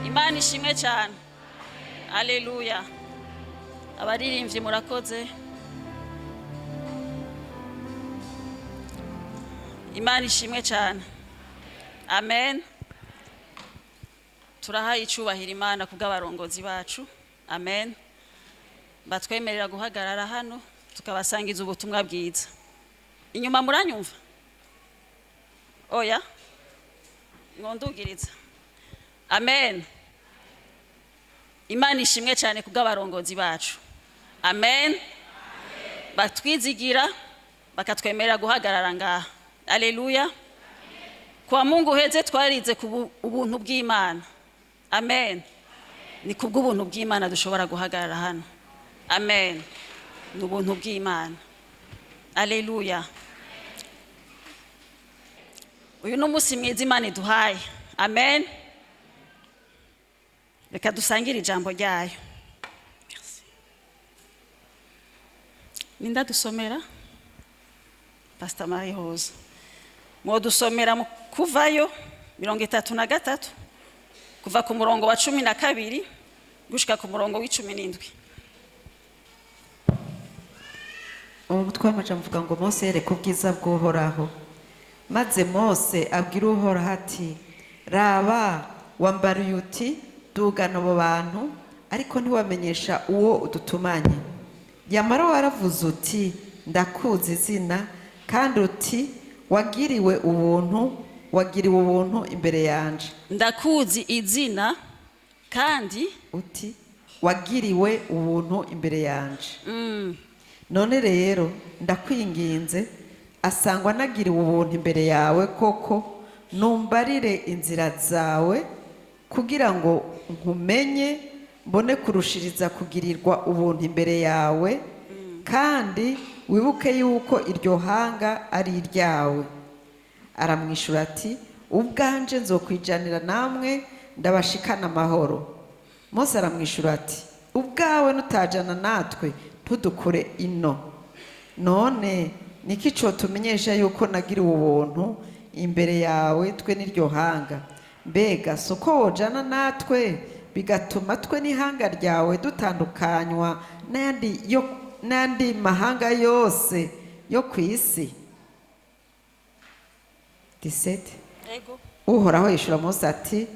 Imana ishimwe cyane. Aleluya. Abaririmbyi murakoze. Imana ishimwe cyane. Amen. Turahaye icyubahiro Imana kubw'abarongozi bacu. Amen. Batwemerera guhagarara hano tukabasangiza ubutumwa bwiza. Inyuma muranyumva? Oya, mwondugiriza. Amen. Imana ishimwe cyane kubw'abarongozi bacu. Amen. Batwizigira bakatwemerera guhagarara ngaha. Aleluya. Kwa Mungu heze twarize ku ubuntu bw'Imana. Amen. Ni kubw'ubuntu bw'Imana dushobora guhagarara hano. Amen. Ni ubuntu bw'Imana. Aleluya. Uyu ni umunsi mwiza Imana iduhaye. Amen. Reka dusangire ijambo ryayo. Merci. Ninda dusomera? Pastor Marie Rose. Mwodusomera mu Kuvayo 33 kuva ku murongo wa 12 gushika ku murongo wa 17. Umutwe w'amajambo uvuga ngo Mose yereka ubwiza bw'Uhoraho. Maze Mose abwira Uhoraho ati: "Raba, wambariye uti dugana abo bantu, ariko ntiwamenyesha uwo udutumanye. Yamara waravuze uti ndakuzi izina, kandi uti wagiriwe ubuntu, wagiriwe ubuntu imbere yanje." Ndakuzi izina kandi uti wagiriwe ubuntu imbere yanje. None rero ndakwinginze, asangwa nagiriwe ubuntu imbere yawe koko, numbarire inzira zawe kugira ngo nkumenye, mbone kurushiriza kugirirwa ubuntu imbere yawe, kandi wibuke yuko iryo hanga ari iryawe. Aramwishura ati: "Ubwanje nzokwijanira namwe, ndabashikana amahoro." Mose aramwishura ati: "Ubwawe nutajana natwe ntudukure ino. None niki cotumenyesha yuko nagiriwe ubuntu imbere yawe twe n'iryo hanga? Mbega soko wojana natwe bigatuma twe n'ihanga ryawe dutandukanywa n'ayandi mahanga yose yo ku isi?" 17. Ego. Uhoraho yishura Mose ati: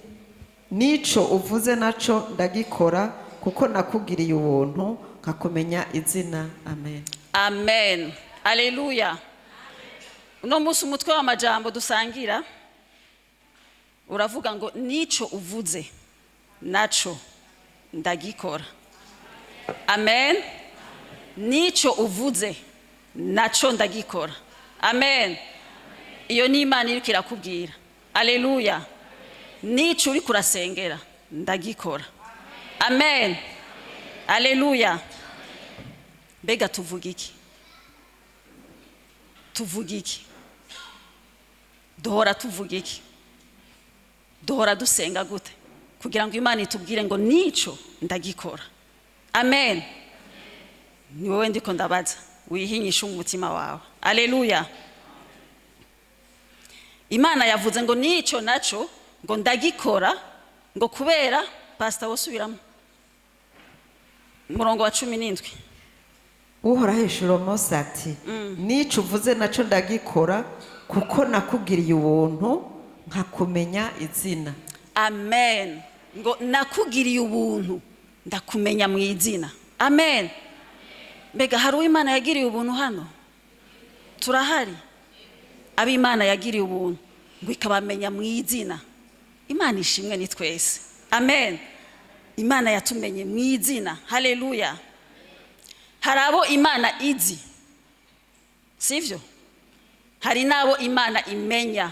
"Nico uvuze naco ndagikora, kuko nakugiriye ubuntu nkakumenya izina." Amen. Amen. Aleluya. Uno munsi umutwe w'amajambo dusangira uravuga ngo nico uvuze naco ndagikora. Amen. Nico uvuze naco ndagikora. Amen. Iyo ni Imana iriko irakubwira. Aleluya. Nico uri kurasengera ndagikora. Amen. Aleluya. Mbega tuvuga iki? Tuvuga iki? Duhora tuvuga iki? Duhora dusenga gute kugira ngo Imana itubwire ngo nico ndagikora? Amen. Ni wowe ndiko ndabaza, wihinyisha umutima wawe. Aleluya. Imana yavuze ngo nico naco ngo ndagikora, ngo kubera pastor wosubiramo umurongo wa 17. Uhoraho yishura Mose ati: "Nico uvuze naco ndagikora, kuko nakugiriye ubuntu nkakumenya izina." Amen. Ngo nakugiriye ubuntu ndakumenya mu izina. Amen. Mbega hari uw'Imana yagiriye ubuntu hano? Turahari ab'Imana yagiriye ubuntu ngo ikabamenya mu izina. Imana ishimwe ni twese. Amen. Imana yatumenye mu izina. Haleluya. Hari abo Imana izi, sivyo? Hari n'abo Imana imenya.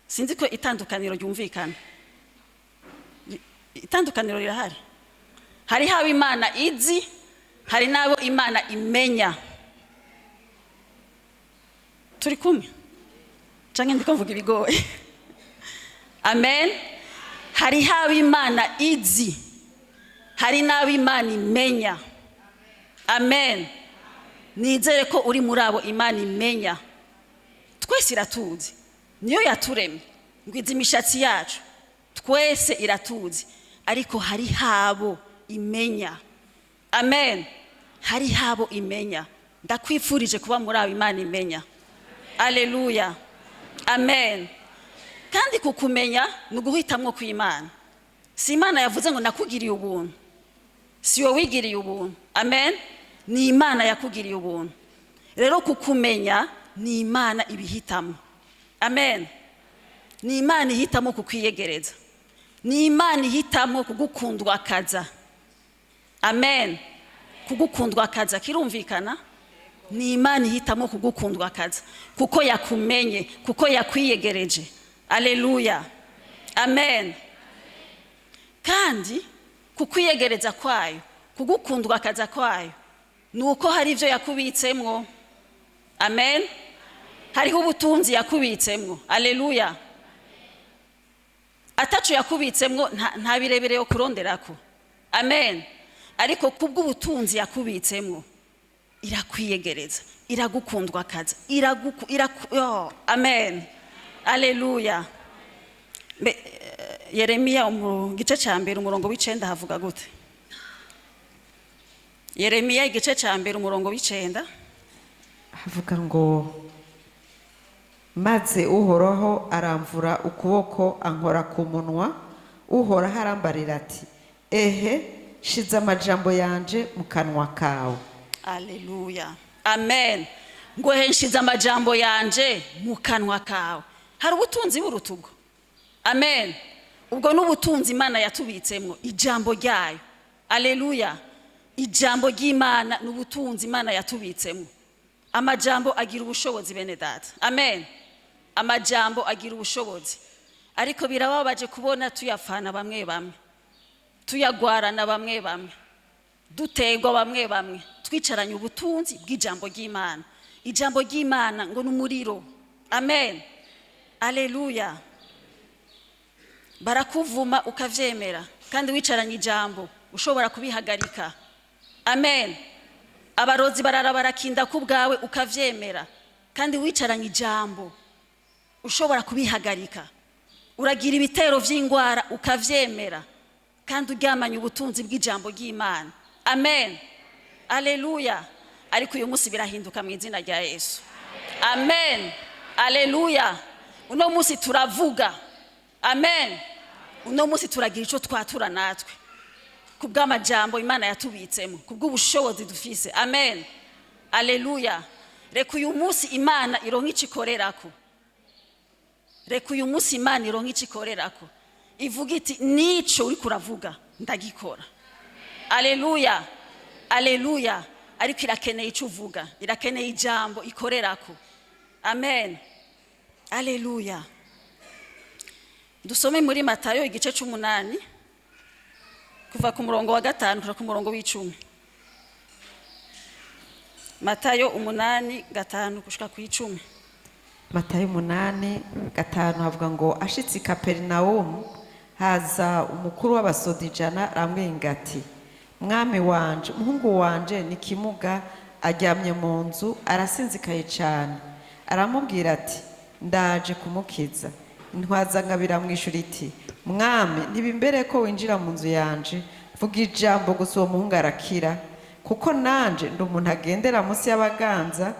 Sinzi ko itandukaniro ryumvikana. Itandukaniro rirahari. Hari abo Imana izi, hari n'abo Imana imenya. Turi kumwe canke ndiko mvuga ibigoye? Amen. Hari abo Imana izi, hari n'abo Imana imenya. Amen. Nizere ko uri muri abo Imana imenya. Twese iratuzi, niyo yaturemye, ngo izi imishatsi yacu. Twese iratuzi, ariko hari habo imenya. Amen. Hari habo imenya. Ndakwifurije kuba muri abo Imana imenya. Aleluya, amen. Kandi kukumenya ni uguhitamwo kw'Imana. Si Imana yavuze ngo nakugiriye ubuntu, si wowe wigiriye ubuntu. Amen. Ni Imana yakugiriye ubuntu. Rero kukumenya ni Imana ibihitamo. Amen. Ni Imana ihitamo kukwiyegereza, ni Imana ihitamo kugukundwa akaza. Amen. Kugukundwa akaza kirumvikana. Ni Imana ihitamo kugukundwa akaza kuko yakumenye, kuko yakwiyegereje. Aleluya, amen. Kandi kukwiyegereza kwayo, kugukundwa akaza kwayo, ni uko hari ibyo yakubitsemwo. Amen. Hariho ubutunzi yakubitsemwo. Aleluya. Ataco yakubitsemwo nta birebire yo kuronderako. Amen. Ariko kubw'ubutunzi yakubitsemwo irakwiyegereza, iragukundwa akaza, iraguku iraku yo. Amen, aleluya. Yeremiya mu gice cya mbere umurongo w'9 havuga gute? Yeremiya igice cya mbere umurongo w'9. Havuga ngo: "Maze Uhoraho aramvura ukuboko, ankora ku munwa. Uhoraho arambarira ati: 'Ehe, shize amajambo yanje mu kanwa kawe.'" Aleluya, amen. Ngo henshize amajambo yanje mu kanwa kawe. Hari ubutunzi burutugo. Amen. Ubwo ni ubutunzi Imana yatubitsemwo, ijambo ryayo. Aleluya. Ijambo ry'Imana ni ubutunzi Imana yatubitsemwo. Amajambo agira ubushobozi, bene data. Amen. Amajambo agira ubushobozi, ariko birababaje kubona tuyafana bamwe bamwe, tuyagwarana bamwe bamwe, dutegwa bamwe bamwe, twicaranye ubutunzi bw'ijambo ry'Imana. Ijambo ry'Imana ngo ni umuriro. Amen, aleluya. Barakuvuma ukavyemera, kandi wicaranye ijambo ushobora kubihagarika. Amen. Abarozi barara barakinda ku bwawe ukavyemera, kandi wicaranye ijambo ushobora kubihagarika. Uragira ibitero vy'ingwara ukavyemera, kandi uryamanye ubutunzi bw'ijambo ry'Imana. Amen, aleluya. Ariko uyu munsi birahinduka mu izina rya Yesu. Amen, aleluya. Uno munsi turavuga amen. Uno munsi turagira icyo twatura natwe ku bw'amajambo Imana yatubitsemo, ku bw'ubushobozi dufise. Amen, aleluya. Reka uyu munsi Imana ironke icyo ikorerako. Reka uyu munsi Imana ironke icyo ikorerako, ivuga iti: "Nico uri kuravuga ndagikora." Aleluya, aleluya. Ariko irakeneye icyo uvuga, irakeneye ijambo ikorerako. Amen, aleluya. Dusome muri Matayo igice c'8, kuva ku murongo wa 5 kuja ku murongo w'10. Matayo 8, 5 gushika ku 10. Matayo 8:5 havuga ngo: "Ashitse i Kaperinawumu, haza umukuru w'abasoda 100, aramwinga ati: 'Mwami wanje, umuhungu wanje ni kimuga, aryamye mu nzu, arasinzikaye cyane.' Aramubwira ati: 'Ndaje kumukiza.' Intwazangabo iramwishyura iti: 'Mwami, ntibimbere ko winjira mu nzu yanje. Vuga ijambo gusa, uwo muhungu arakira. Kuko nanje ndi umuntu agendera munsi y'abaganza,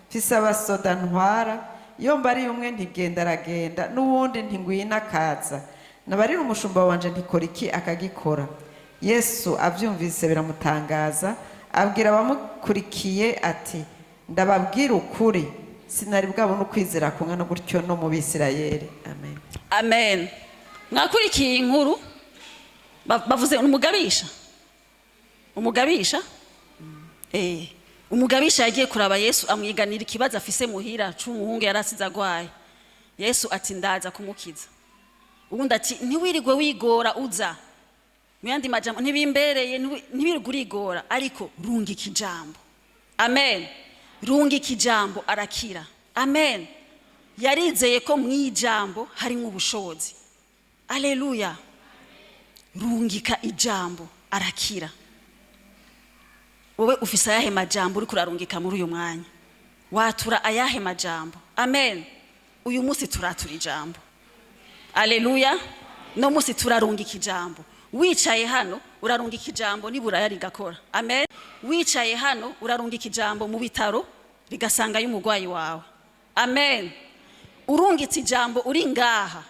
mfise abasoda ntwara. Iyo mbariye umwe ntigenda, aragenda, n'uwundi ntingwina, akaza. Nabarira umushumba wanje ntikora iki, akagikora.' Yesu abyumvise biramutangaza, abwira abamukurikiye ati: 'Ndababwira ukuri, sinari bwabona ukwizera kungana gutyo no mu Bisirayeli.' Amen." Amen. Mwakurikiye inkuru. Bavuze umugabisha, umugabisha yagiye kuraba Yesu, amwiganira ikibazo afise muhira c'umuhungu yari asize agwaye. Yesu ati: "Ndaza kumukiza." Ubundi ati: "Ntiwirirwe wigora uza." Mu yandi majambo, ntibimbereye, ntiwirirwe urigora, ariko rungika ijambo. Amen. Rungika ijambo, arakira. Amen. Yarizeye ko mu ijambo harimo ubushobozi. Aleluya. Rungika ijambo, arakira. Wowe ufise ayahe majambo uriko urarungika muri uyu mwanya? Watura ayahe majambo? Amen. Uyu munsi turatura ijambo. Aleluya. No munsi turarungika ijambo. Wicaye hano urarungika ijambo, niburaya rigakora. Amen. Wicaye hano urarungika ijambo mu bitaro, rigasangayo umurwayi wawe. Amen. Urungitse ijambo uri ngaha,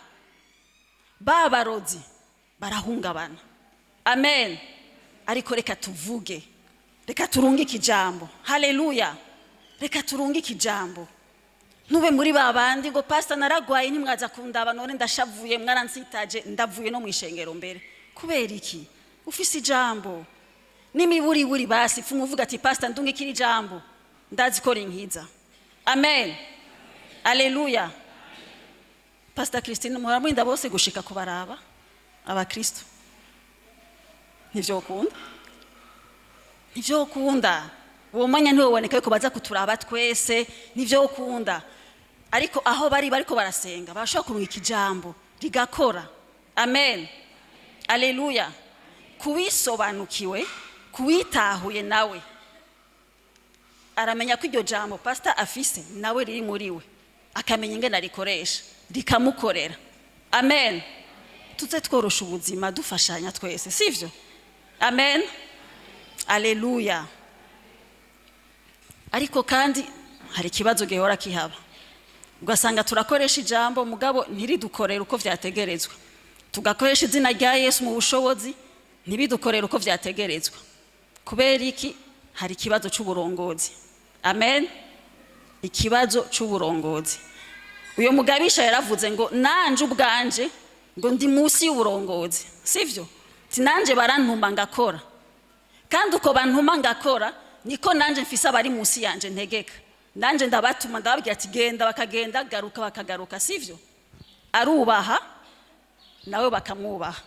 babarozi barahungabana. Amen. Ariko reka tuvuge, reka turungike ijambo. Haleluya. Reka turungike ijambo. Ntube muri ba bandi ngo: "Pasita, naragwaye, ntimwaza kundaba, none ndashavuye, mwaransitaje, ndavuye no mu ishengero." Mbere kubera iki? Ufise ijambo n'imiburiburi, basi pfuma uvuga ati: "Pasita, ndungikira ijambo, ndazi ko rinkiza." Amen. Aleluya. Pasita Christine, muramwinda bose gushika kubaraba abakristo, ntivyokunda, ntivyokunda. Uwo mwanya ntiwoboneka yuko baza kuturaba twese, ntivyokunda. Ariko aho bari bariko barasenga, barashobora kurungika ijambo rigakora. Amen. Aleluya. Kuwisobanukiwe, kuwitahuye, nawe aramenya ko iryo jambo pasita afise nawe riri muri we, akamenya ingene arikoresha, rikamukorera. Amen. Tuze tworosha ubuzima, dufashanya twese, sivyo? Amen. Aleluya. Ariko kandi hari ikibazo gihora kihaba, ugasanga turakoresha ijambo mugabo ntiridukorere uko vyategerezwa, tugakoresha izina rya Yesu mu bushobozi, ntibidukorere uko vyategerezwa. Kubera iki? Hari ikibazo c'uburongozi. Amen. Ikibazo c'uburongozi. Uyo mugabisha yaravuze ngo: "Nanje ubwanje," ngo, "ndi munsi y'uburongozi." Sivyo? Ti nanje barantuma ngakora, kandi uko bantuma ngakora niko nanje mfise abari munsi yanje ntegeka. Nanje ndabatuma, ndababwira ati: "Genda," bakagenda, "Garuka," bakagaruka. Sivyo? Arubaha, nawe bakamwubaha.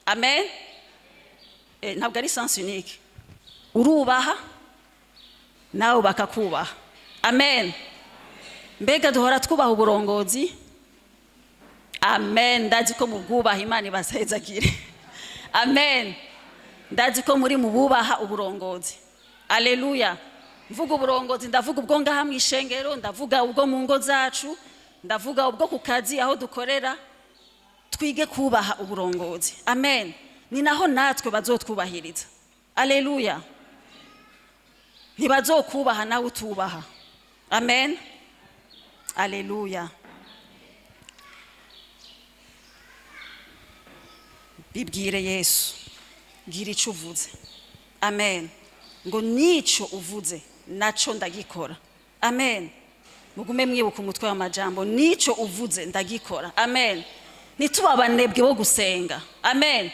Amen. Ntabwo ari sens unique. Urubaha, nawe bakakubaha. Amen. Mbega duhora twubaha uburongozi? Amen. Ndazi ko mubwubaha, Imana ibasezagire. Amen. Ndazi ko muri mu bubaha uburongozi. Aleluya. Mvuga uburongozi, ndavuga ubwo ngaha mu ishengero, ndavuga ubwo mu ngo zacu, ndavuga ubwo ku kazi aho dukorera. Twige kubaha uburongozi. Amen. Ni naho natwe bazotwubahiriza. Aleluya. Ntibazokubaha nawe utubaha. Amen. Aleluya. Bibwire Yesu, gira icyo uvuze. Amen. Ngo nico uvuze naco ndagikora. Amen. Mugume mwibuka umutwe w'amajambo: nico uvuze ndagikora. Amen. Ntituba abanebwe bo gusenga. Amen.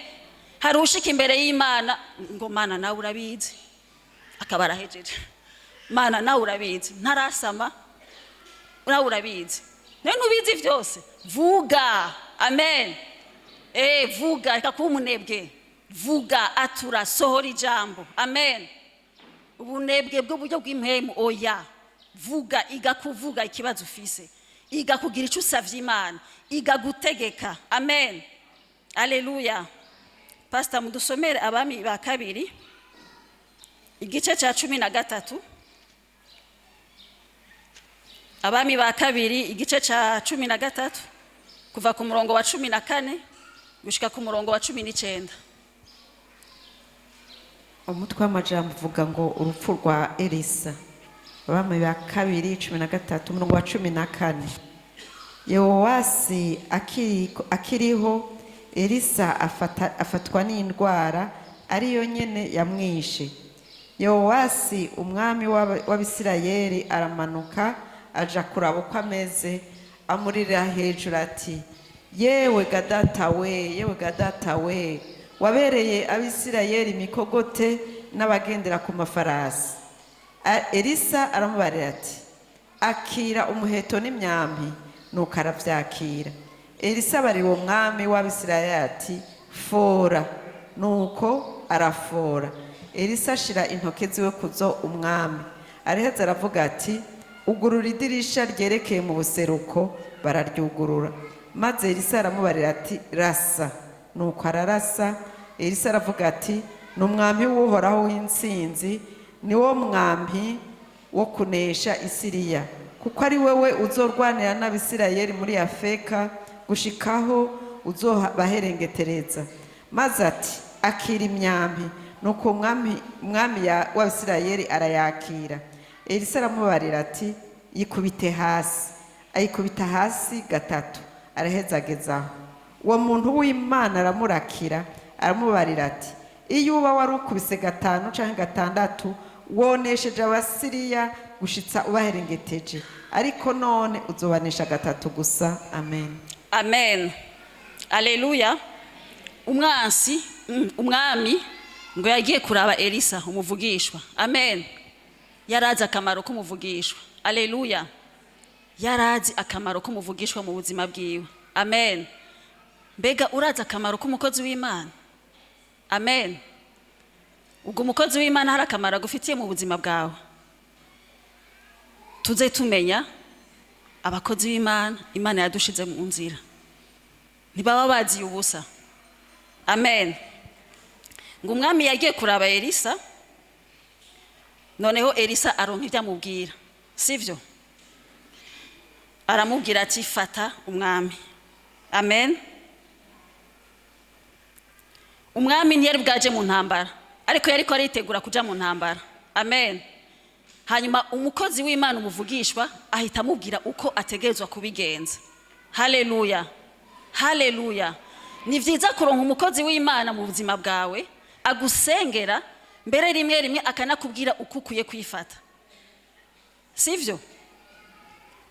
Hari ushika imbere y'Imana ngo: "Mana, nawe urabizi," akaba arahejeje. "Mana, nawe urabizi, ntarasama, nawe urabizi." Nawe ntubizi byose, vuga. Amen. Vuga, reka kuba umunebwe. Vuga, atura, sohora ijambo. Amen. Ubunebwe bw'uburyo bw'impemu, oya. Vuga, iga kuvuga ikibazo ufise, iga kugira icyo usavye Imana, iga gutegeka. Amen. Aleluya. Pasita, mudusomere Abami ba Kabiri, igice cya 13. Abami ba Kabiri, igice cya 13, kuva ku murongo wa 14 gushika ku murongo wa 19. Umutwe w'amajambo uvuga ngo urupfu rwa Elisa. Abami ba Kabiri 13, umurongo wa 14. Yehowasi akiriho, Elisa afatwa n'indwara ariyo nyene yamwishe. Yehowasi umwami w'Abisirayeli aramanuka aja kuraba uko ameze, amurira hejuru ati: "Yewe gadata we, yewe gadata we, wabereye Abisirayeli imikogote n'abagendera ku mafarasi!" Elisa aramubarira ati: "Akira umuheto n'imyambi." Nuko aravyakira. Elisa abarira uwo mwami w'Abisirayeli ati: "Fora." Nuko arafora. Elisa ashira intoke ziwe kuzo umwami, araheza aravuga ati: "Ugurura idirisha ryerekeye mu buseruko." Bararyugurura. Maze Elisa aramubarira ati: "Rasa." Nuko ararasa. Elisa aravuga ati: "Ni umwambi w'Uhoraho w'intsinzi, ni wo mwambi wo kunesha Isiriya, kuko ari wewe uzorwanira n'Abisirayeli muri Afeka gushikaho Uzobaherengetereza. Maze ati: "Akira imyambi." Nuko umwami w'Abisirayeli arayakira. Elisa aramubarira ati: "Yikubite hasi." Ayikubita hasi gatatu, araheza agezaho. Uwo muntu w'Imana aramurakira, aramubarira ati: "Iyo uba wari ukubise gatanu canke gatandatu, wonesheje Abasiriya gushitsa ubaherengeteje, ariko none uzobanesha gatatu gusa." Amen. Amen, aleluya. Umwansi, umwami ngo yagiye kuraba Elisa umuvugishwa. Amen. Yarazi akamaro k'umuvugishwa. Aleluya. Yarazi akamaro k'umuvugishwa mu buzima bwiwe. Amen. Mbega urazi akamaro k'umukozi w'Imana? Amen. Ubwo umukozi w'Imana hari akamaro agufitiye mu buzima bwawe. Tuze tumenya abakozi b'Imana Imana yadushize mu nzira, ntibaba baziye ubusa. Amen. Ngo umwami yagiye kuraba Elisa, noneho Elisa aronka ibyo amubwira, sivyo? Aramubwira ati: "Fata umwami." Amen. Umwami ntiyari bwaje mu ntambara, ariko yariko aritegura kuja mu ntambara. Amen. Hanyuma umukozi w'Imana umuvugishwa ahita amubwira uko ategerezwa kubigenza. Haleluya, haleluya. Ni byiza kuronka umukozi w'Imana mu buzima bwawe agusengera, mbere rimwe rimwe akanakubwira uko ukwiye kwifata, sivyo?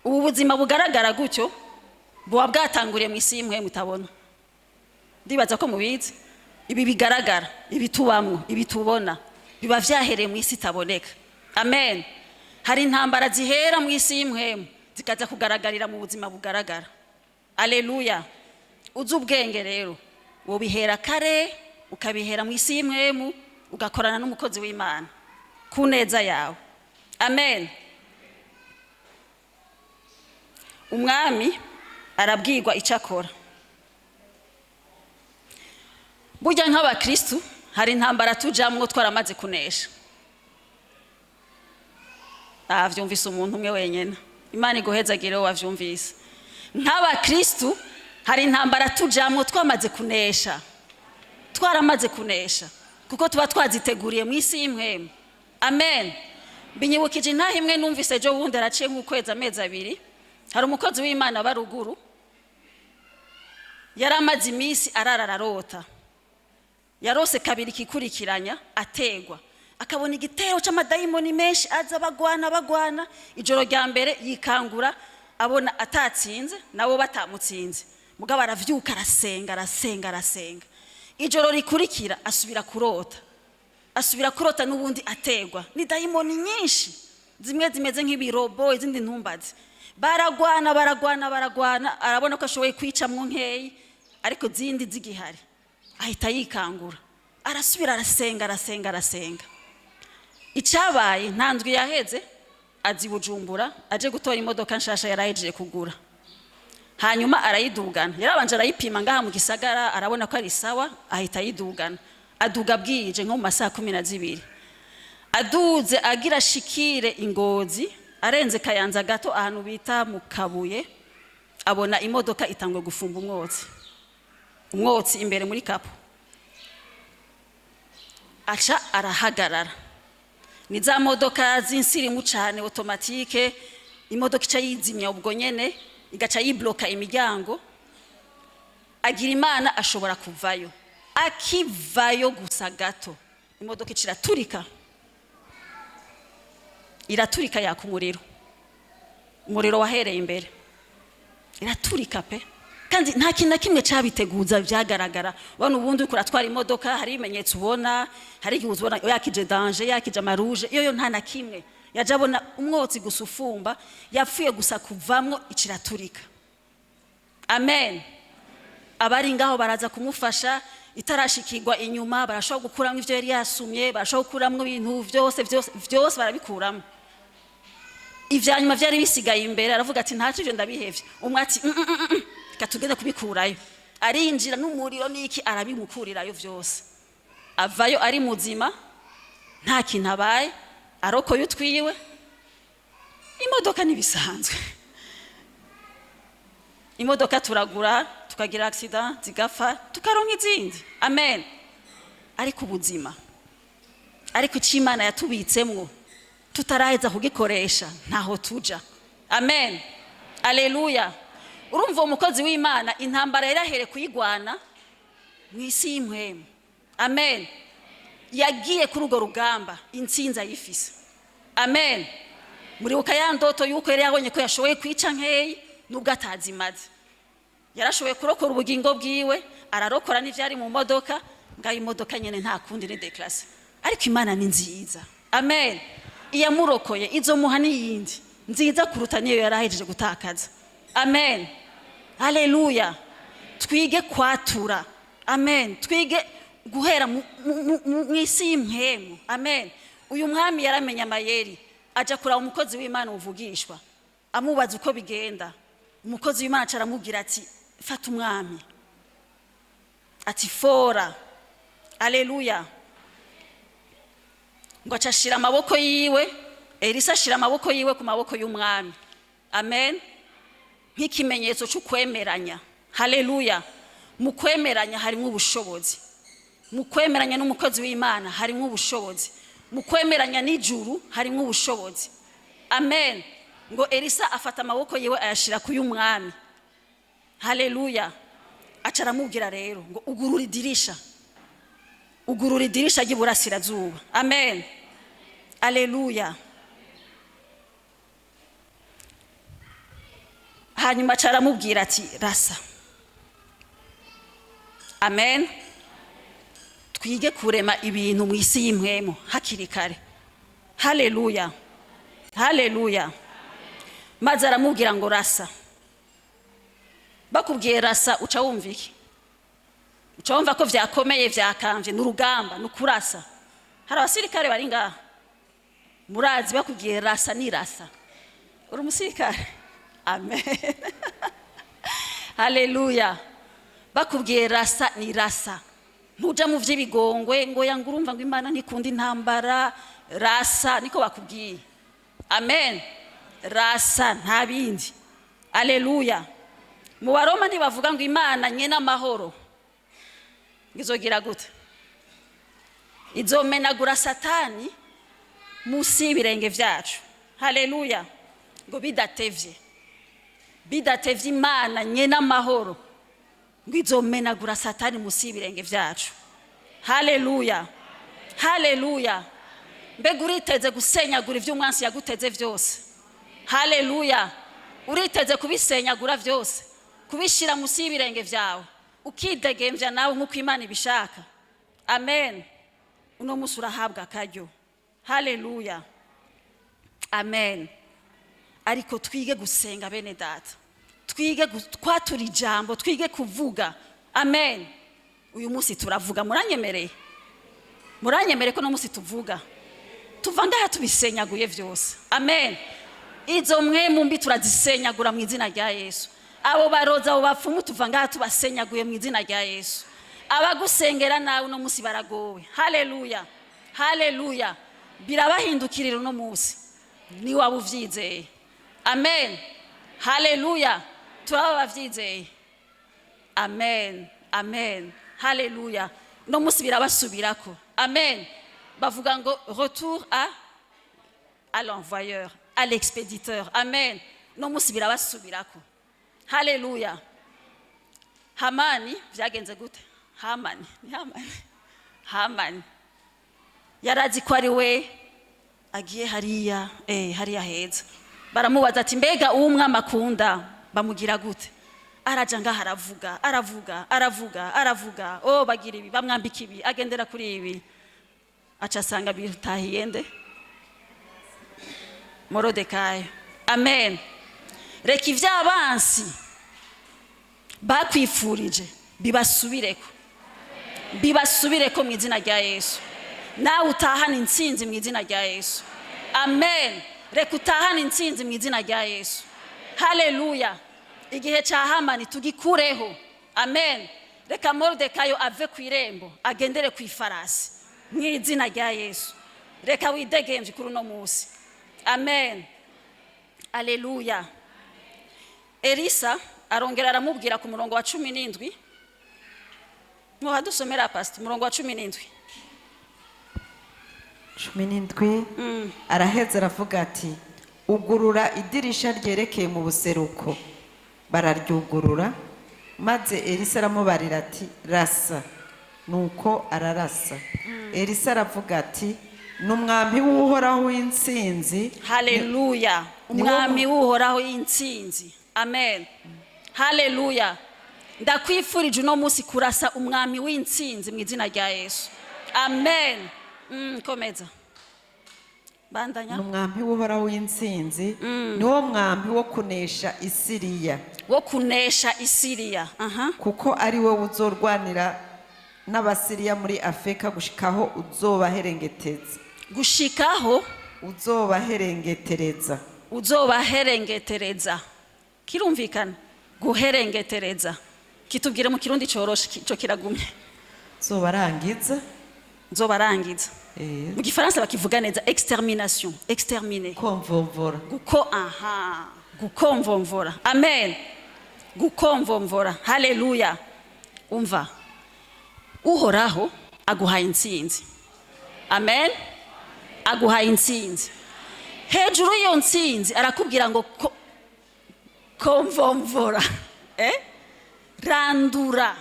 Ubu buzima bugaragara gutyo buba bwatanguriye mu isi y'imwe mutabona. Ndibaza ko mubizi. Ibi bigaragara, ibi tubamwo, ibi tubona, biba vyahereye mu isi itaboneka. Amen. Hari intambara zihera mu isi y'impwemu zikaza kugaragarira mu buzima bugaragara. Aleluya. Uzi ubwenge rero wobihera kare, ukabihera mu isi y'impwemu, ugakorana n'umukozi w'Imana ku neza yawe. Amen. Umwami arabwirwa icyo akora. Burya nk'abakristu hari intambara tujamwo twaramaze kunesha. Avyumvise umuntu umwe wenyene. Imana iguhezagire wavyumvise. Nk'abakristu hari intambara tujamwo twamaze kunesha, twaramaze kunesha, kuko tuba twaziteguriye mu isi y'impwemu. Amen. Binyibukije intaha imwe numvise ejo bundi, araciye nk'ukwezi, amezi 2. Hari umukozi w'Imana baruguru yari amaze iminsi arara ararota. Yarose kabiri kikurikiranya ategwa, akabona igitero c'amadayimoni menshi aza bagwana bagwana. Ijoro rya mbere yikangura abona atatsinze, nabo batamutsinze, mugabo aravyuka, arasenga, arasenga, arasenga. Ijoro rikurikira asubira kurota, asubira kurota n'ubundi ategwa ni dayimoni nyinshi, zimwe zimeze nk'ibirobo, izindi ntumbazi. Baragwana, baragwana, baragwana. Arabona ko ashoboye kwicamwo nkeyi, ariko zindi zigihari. Ahita yikangura, arasubira arasenga, arasenga, arasenga. Icyabaye, nta ndwi yaheze azi Bujumbura aje gutora imodoka nshasha yarahejeje kugura. Hanyuma arayidugana. Yarabanje arayipima ngaha mu gisagara, arabona ko ari sawa, ahita ayidugana. Aduga bwije nko mu masaha 12. Aduze agira shikire Ingozi, arenze Kayanza gato, ahantu bita mu Kabuye, abona imodoka itangwe gufumba umwotsi, umwotsi imbere muri capot. Aca arahagarara. Ni za modoka z'insirimu cane, automatique. Imodoka ica yizimya ubwo nyene, igaca yibloka imiryango. Agira Imana ashobora kuvayo. Akivayo gusa gato, imodoka ica iraturika, iraturika, yaka umuriro. Umuriro wahereye imbere, iraturika pe. Kandi nta kintu na kimwe cabiteguza vyagaragara. Ubona ubundi uriko uratwara imodoka, hari ibimenyetso ubona, hari igihe uzibona yakije danger, yakije ama rouge. Iyo yo nta na kimwe. Yaje abona umwotsi gusa ufumba. Yapfuye gusa kuvamwo, iciraturika. Amen. Abari ngaho baraza kumufasha. Itarashikirwa inyuma, barashobora gukuramo ivyo yari yasumye, barashobora gukuramo ibintu vyose, vyose, vyose barabikuramo. Ivya nyuma vyari bisigaye imbere, aravuga ati: "Ntacyo, ivyo ndabihevye." Umwe ati: Reka tugende kubikurayo." Arinjira n'umuriro n'iki, arabimukurirayo vyose. Avayo ari muzima, nta kintu abaye, arokoye utwiwe. Imodoka ntibisanzwe. Imodoka turagura. Tukagira accident, zigapfa, tukaronka izindi. Amen. Ariko ubuzima, ariko icyo Imana yatubitsemwo tutaraheza kugikoresha, ntaho tuja. Amen, aleluya. Urumva, uwo mukozi w'Imana intambara yarahere kuyigwana mu isi y'impwemu. Amen. Yagiye kuri urwo rugamba intsinzi ayifise. Amen. Muribuka ya ndoto yuko yari yabonye ko yashoboye kwica nkeyi, nubwo atazimaze, yarashoboye kurokora ubugingo bwiwe, ararokora n'ivyari mu modoka. Ngaho imodoka nyene nta kundi, ni déclassée, ariko Imana ni nziza. Amen. Iyamurokoye izomuha n'iyindi nziza kuruta niyo yari ahejeje gutakaza. Amen, haleluya. Twige kwatura. Amen. Twige guhera mu isi y'impwemu. Amen. Uyu mwami yaramenye amayeri, aja kuraba umukozi w'Imana uvugishwa, amubaza uko bigenda. Umukozi w'Imana aca aramubwira ati: "Fata umwami." Ati: "Fora." Aleluya. Ngo aca ashira amaboko yiwe, Elisa ashira amaboko yiwe ku maboko y'umwami. Amen. Nk'ikimenyetso cy'ukwemeranya. Haleluya. Mu kwemeranya harimo ubushobozi. Mu kwemeranya n'umukozi w'Imana harimo ubushobozi. Mu kwemeranya n'ijuru harimo ubushobozi. Amen. Ngo Elisa afata amaboko yiwe ayashira ku y'umwami. Haleluya. Aca aramubwira rero ngo: "Ugurura idirisha, ugurura idirisha ry'iburasirazuba." Amen, aleluya. Hanyuma aca aramubwira ati: "Rasa." Amen. Twige kurema ibintu mu isi y'impwemu hakiri kare. Haleluya, haleluya. Maze aramubwira ngo: "Rasa." Bakubwiye rasa, uca wumva iki? Uca wumva ko vyakomeye, vyakamvye, ni urugamba, ni ukurasa. Hari abasirikare bari ngaha, murazi, bakubwiye rasa ni rasa. Uri umusirikare. Amen, haleluya. Bakubwiye rasa ni rasa. Ntuja mu vy'ibigongwe ngo yanga, urumva ngo Imana ntikunda intambara. Rasa, niko bakubwiye. Amen. Rasa, nta bindi. Aleluya. Mu Baroma ntibavuga ngo Imana nyene amahoro izogira gute? Izomenagura Satani munsi y'ibirenge vyacu. Haleluya. Ngo bidatevye, bidatevye, Imana nyene amahoro ngo izomenagura Satani munsi y'ibirenge vyacu. Haleluya, haleluya. Mbega uriteze gusenyagura ibyo umwansi yaguteze vyose? Haleluya. Uriteze kubisenyagura vyose, kubishyira munsi y'ibirenge vyawe, ukidegemvya nawe nk'uko Imana ibishaka? Amen. Uno munsi urahabwa akaryo. Haleluya, amen. Ariko twige gusenga, bene data. Twige kwatura ijambo, twige kuvuga. Amen. Uyu munsi turavuga. Muranyemereye? Muranyemereye ko uno munsi tuvuga, tuva ngaha tubisenyaguye vyose? Amen. Izo mpwemu mbi turazisenyagura mu izina rya Yesu. Abo baroza, abo bapfumu, tuva ngaha tubasenyaguye mu izina rya Yesu. Abagusengera nawe uno munsi baragowe. Haleluya, haleluya. Birabahindukirira uno munsi ni waba uvyizeye. Amen, haleluya. Turaba bavyizeye. Amen, amen, haleluya. Uno munsi birabasubirako. Amen. Bavuga ngo retour à l'envoyeur, à l'expéditeur. Amen. Uno munsi birabasubirako. Haleluya. Hamani vyagenze gute? Hamani ni Hamani. Hamani yarazi ko ari we agiye hariya, hariya heza. Baramubaza ati: "Mbega uwo umwami akunda bamugira gute?" Araja ngaho, aravuga, aravuga, aravuga, aravuga. Oh, bagira ibi, bamwambika ibi, agendera kuri ibi. Aca asanga bitahiye nde? Morodekayo. Amen. Reka ivy'abansi bakwifurije bibasubireko, bibasubireko mu izina rya Yesu. Nawe utahana intsinzi mu izina rya Yesu. Amen. Reka utahane intsinzi mu izina rya Yesu. Haleluya. Igihe cya Hamani tugikureho. Amen. Reka Moridekayo ave ku irembo, agendere ku ifarasi mu izina rya Yesu. Reka widegemvye kuri uno munsi. Amen, aleluya. Elisa Arongera aramubwira ku murongo wa 17. Mwohadusomera, pastor, umurongo wa 17. 17. Araheza aravuga ati: "Ugurura idirisha ryerekeye mu buseruko." Bararyugurura. Maze Elisa aramubarira ati: "Rasa." Nuko ararasa. Elisa aravuga ati: "Ni umwambi w'Uhoraho w'intsinzi." Haleluya! Umwami w'Uhoraho y'intsinzi. Amen, haleluya! Ndakwifurije uno munsi kurasa umwami w'intsinzi mu izina rya Yesu. Amen. Komeza, bandanya. Ni umwambi w'Uhoraho w'intsinzi, niwo mwambi wo kunesha Isiriya. Wo kunesha Isiriya, aha. Kuko ari wowe uzorwanira n'Abasiriya muri Afeka gushikaho uzobaherengeteza. Gushikaho Uzobaherengetereza. Uzobaherengetereza. Kirumvikana, guherengetereza. Kitubwire mu Kirundi coroshe, ico kiragumye. Uzobarangiza. Nzobarangiza. Mu Gifaransa bakivuga neza: extermination, exterminer. Komvomvora. Guko, aha, gukomvomvora. Amen, gukomvomvora. Haleluya! Umva, Uhoraho aguhaye intsinzi. Amen, aguhaye intsinzi. Hejuru y'iyo ntsinzi arakubwira ngo komvomvora, eh? Randura.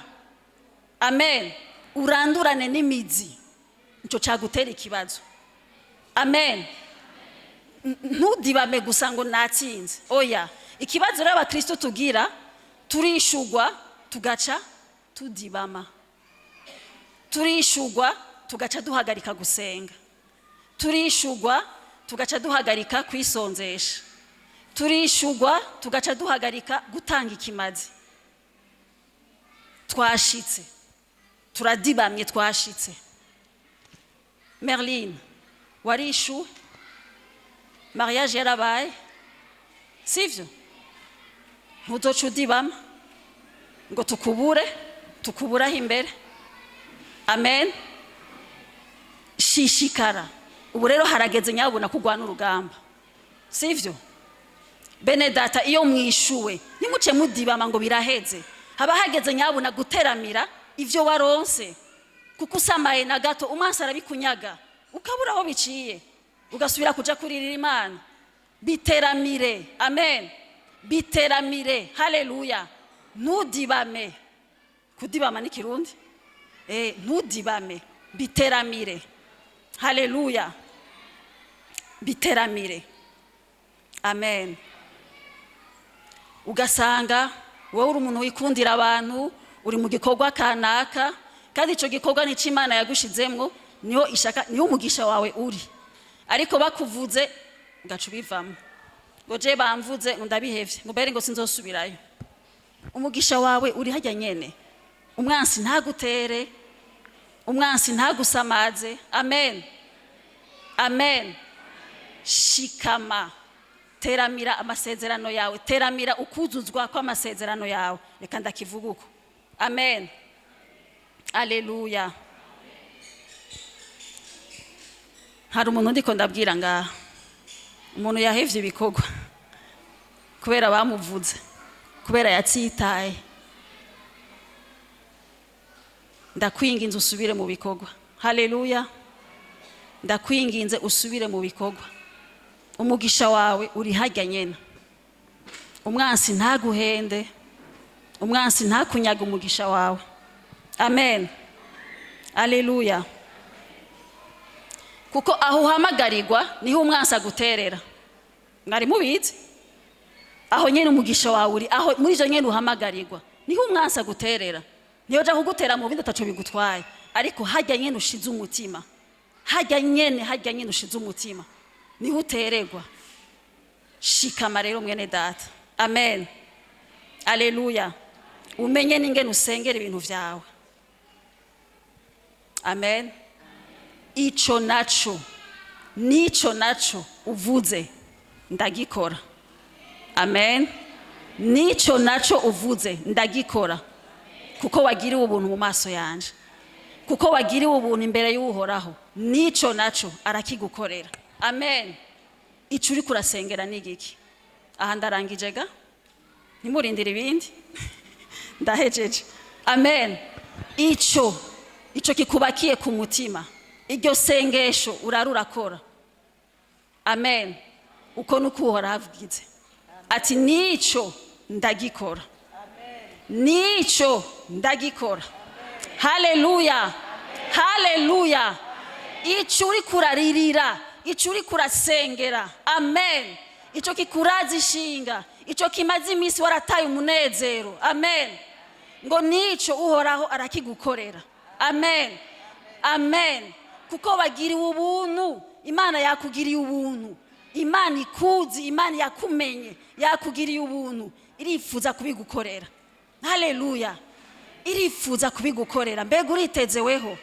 Amen, urandurane n'imizi nicyo cyagutera ikibazo. Amen. Ntudibame gusa ngo natsinze, oya. Ikibazo rero abakristo tugira, turishugwa tugaca tudibama, turishugwa tugaca duhagarika gusenga, turishugwa tugaca duhagarika kwisonzesha, turishugwa tugaca duhagarika gutanga ikimazi. Twashitse, turadibamye, twashitse. Merline, warishuwe, mariage yarabaye, sivyo? Ntuzoca udibama ngo tukubure, tukuburaho imbere. Amen. Shishikara. Ubu rero harageze nyabuna kurwana urugamba, sivyo? Bene data, iyo mwishuwe ntimuce mudibama ngo biraheze. Haba hageze nyabuna guteramira ivyo waronse, kuko usamaye na gato umwansi arabikunyaga, ukabura aho biciye, ugasubira kuja kuririra Imana. Biteramire. Amen, biteramire. Haleluya! Ntudibame. Kudibama ni Kirundi, ntudibame, biteramire. Haleluya, biteramire. Amen. Ugasanga wowe uri umuntu wikundira abantu, uri mu gikorwa kanaka, kandi icyo gikorwa nicyo Imana yagushizemwo, niyo ishaka, niyo umugisha wawe uri, ariko bakuvuze ugaca ubivamo, ngo je bamvuze, ngo ndabihevye, ngo mbere ngo sinzosubirayo. Umugisha wawe uri hajya nyene. Umwansi ntagutere, umwansi ntagusamaze. Amen, amen. Shikama, teramira amasezerano yawe, teramira ukuzuzwa kw'amasezerano yawe. Reka ndakivuga uko. Amen, aleluya. Hari umuntu ndiko ndabwira ngaha, umuntu yahevye ibikorwa kubera bamuvuze, kubera yatsitaye. Ndakwinginze usubire mu bikorwa. Haleluya! Ndakwinginze usubire mu bikorwa. Umugisha wawe uri hajya nyene. Umwansi ntaguhende, umwansi ntakunyaga umugisha wawe. Amen, aleluya. Kuko aho uhamagarirwa niho umwansi aguterera. Mwari mubizi? Aho nyene umugisha wawe uri, aho muri ivyo nyene uhamagarirwa, niho umwansi aguterera. Ntiyoja kugutera mu bindi ataco bigutwaye, ariko hajya nyene ushize umutima, hajya nyene, hajya nyene ushize umutima, niho utererwa. Shikama rero, mwene data. Amen, aleluya. Umenye n'ingene usengera ibintu vyawe. Amen. Ico naco, nico naco uvuze ndagikora. Amen. Nico naco uvuze ndagikora, kuko wagiriwe ubuntu mu maso yanje, kuko wagiriwe ubuntu imbere y'Uhoraho. Nico naco arakigukorera. Amen. Ico uriko urasengera ni igiki? Aha ndarangije ga, ntimurindire ibindi. Ndahejeje. Amen. Ico kikubakiye ku mutima, iryo sengesho urara urakora. Amen. Uko nuko Uhoraho avugize ati: "Nico ndagikora, nico ndagikora." Haleluya, haleluya! Ico uri kuraririra, ico uri kurasengera, amen, ico kikuraza ishinga, ico kimaze iminsi warataye umunezero, amen, ngo nico Uhoraho arakigukorera. Amen, amen. Kuko wagiriwe ubuntu, Imana yakugiriye ubuntu, Imana ikuzi, Imana yakumenye, yakugiriye ubuntu, irifuza kubigukorera. Haleluya! Irifuza kubigukorera. Mbega uritezeweho?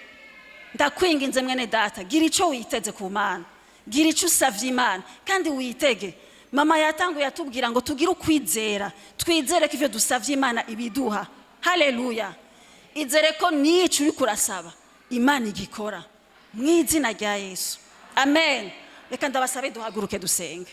Ndakwinginze mwene data, gira icyo witeze ku Mana, gira icyo usavye Imana kandi witege. Mama yatanguye atubwira ngo tugire ukwizera, twizere ko ivyo dusavye Imana ibiduha. Haleluya! Izere ko nico uri kurasaba Imana igikora mu izina rya Yesu. Amen. Reka ndabasabe duhaguruke dusenge.